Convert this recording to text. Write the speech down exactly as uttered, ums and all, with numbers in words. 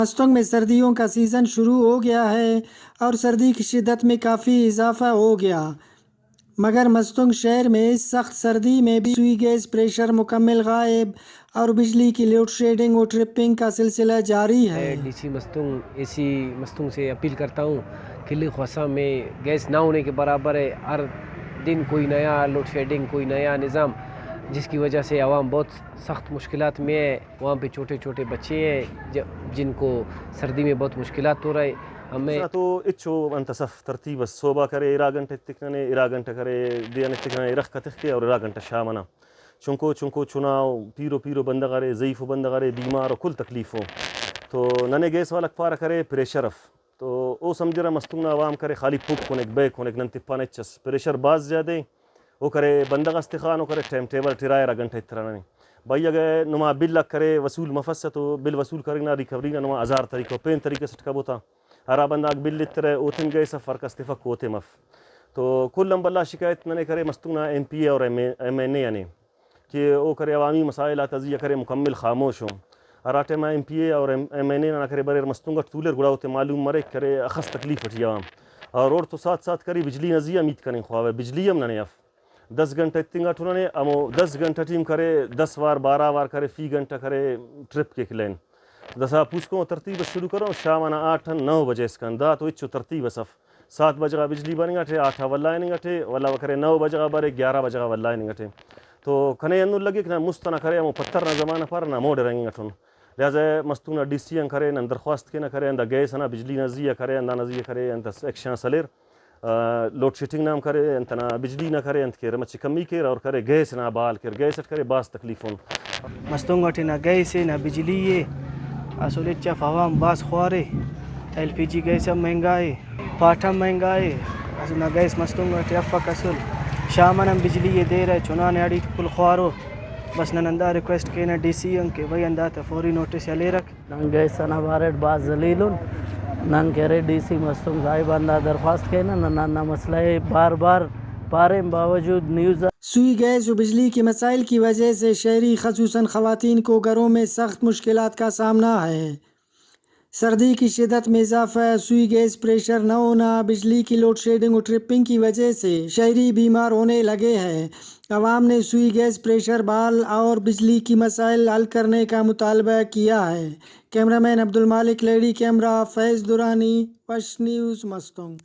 مستونگ میں سردیوں کا سیزن شروع ہو گیا ہے اور سردی کی شدت میں کافی اضافہ ہو گیا، مگر مستونگ شہر میں سخت سردی میں بھی سوئی گیس پریشر مکمل غائب اور بجلی کی لوڈ شیڈنگ و ٹرپنگ کا سلسلہ جاری ہے۔ ڈی سی مستونگ، اے سی مستونگ سے اپیل کرتا ہوں کہ لے خواصہ میں گیس نہ ہونے کے برابر ہے۔ ہر دن کوئی نیا لوڈ شیڈنگ، کوئی نیا نظام، جس کی وجہ سے عوام بہت سخت مشکلات میں ہے۔ وہاں پہ چھوٹے چھوٹے بچے ہیں، ج-، جن کو سردی میں بہت مشکلات ہو رہا ہے۔ ہمیں تو ہچو انت اف، ترتیب اس، صوبہ کرے ارا گھنٹہ ایتک ننے، ارا گھنٹہ کرے دے آن ایتک ننے، ارغ کتخ کے اور ارا گھنٹہ شام ئنا۔ چنکو چنکو چنا و پیرو پیرو بندغ ارے، ضعیف و بندغ ارے، بیمار و کل تکلیف ءُ۔ تو ننے گیس والاک پارہ کرے پریشر اف۔ تو او سمجھرہ مستونگ نا عوام کرے خالی پھک کنک، بے کنک، نن تپانہ ہچ اس۔ پریشر بھاز زیادہ ءِ۔ او کرے بندغ اس تخانو، کرے ٹائم ٹیبل ٹی ارا، ارا گھنٹہ ایترہ ننے۔ بھئی اگہ نما بل آک کرے وصول مفسہ تو بل وصول کرنگ نا ریکوری نا نما ہزار طریقہ و پین طریقہ ئسیٹ کبو تا۔ ہرا بندغاک بل ایترہ اوتم گیس اف، ہر کس تفک اوتم اف۔ تو کل آن بھلا شکایت ننے کرے مستونگ نا ایم پی اے اور ایم اے، ایم این اے آن ءِ۔ کہ او کرے عوامی مسائل آتا زی آ کرے مکمل خاموش ءُ۔ ہرا ٹائم آ ایم پی اے اور ایم، ایم این اے ننا کرے بریر مستونگ اٹ تولر گڑا اوتے معلوم مریک کرے اخس تکلیف اٹی عوام۔ اور اوڑتون ساتھ ساتھ کرے بجلی نا زی آ ہم ہیت کننگ خواوہ، بجلی ہم ننے اف۔ دس گھنٹہ ایتنگ اٹو ننے، ہمو دس گھنٹہ ٹی ہم کرے دس وار بارہ وار کرے فی گھنٹہ کرے ٹرپ کیک لین۔ داسہ پوسکن ترتیب اس شروع کرو، شام ئنا آٹھ آن نہہ بجہ اسکان، دا تو ہچو ترتیب اس اف۔ سات بجہ غا بجلی بننگ اٹے، آٹھ آ ولائننگ اٹے، ولدا کرے نہہ بجہ غا برے، گیارہ بجہ غا ولائننگ اٹے۔ تو کنے ہندن لگک نا مست ئنا کرے ہمو پتر نا زمانہ پارہ نا ہموڑے رہینگنگ اٹن۔ لہٰذا مستونگ نا ڈی سی آن کرے، نن درخواست کینہ کرے، ہندا گیس ئنا بجلی نا زی آ کرے، ہندانا زی آ کرے، انت اس ایکشن اس ہلیر، آ، لوڈ شیڈنگ نا ہم کرے، انت ئنا بجلی نا کرے، انت کیرہ مچہ کمی کیر اور کرے گیس نا بحال کیر، گیس اٹ کرے بھاز تکلیف ان۔ مستونگ اٹی نہ گیس ءِ، نہ بجلی ءِ، اسل ہچ اف، عوام بھاز خوارے۔ ایل پی جی گیس ہم مہنگا ءِ، پاٹ ہم مہنگا ءِ، اسل نہ گیس مستونگ اٹی افک اسل۔ شام آن ہم بجلی ءِ دیرہ، چنا نیاڑی کل خوارو۔ بس نن ہندا ریکویسٹ کینہ ڈی سی آن کہ بھئی ہنداتا فوری نوٹس ہلیرک۔ نن گیس ئنا بارٹ بھاز ذلیل ان۔ نن کہ ارے ڈی سی مستونگ صاحب آن دا درخواست کینہ، نن ہندا مسئلہ ءِ بار بار پارین، باوجود نیوز سوئی گیس و بجلی کے مسائل کی وجہ سے شہری خصوصاً خواتین کو گھروں میں سخت مشکلات کا سامنا ہے۔ سردی کی شدت میں اضافہ، سوئی گیس پریشر نہ ہونا، بجلی کی لوڈ شیڈنگ و ٹرپنگ کی وجہ سے شہری بیمار ہونے لگے ہیں۔ عوام نے سوئی گیس پریشر بحال اور بجلی کی مسائل حل کرنے کا مطالبہ کیا ہے۔ کیمرہ مین عبدالمالک لہڑی کے ہمراہ فیض درانی، وش نیوز، مستونگ۔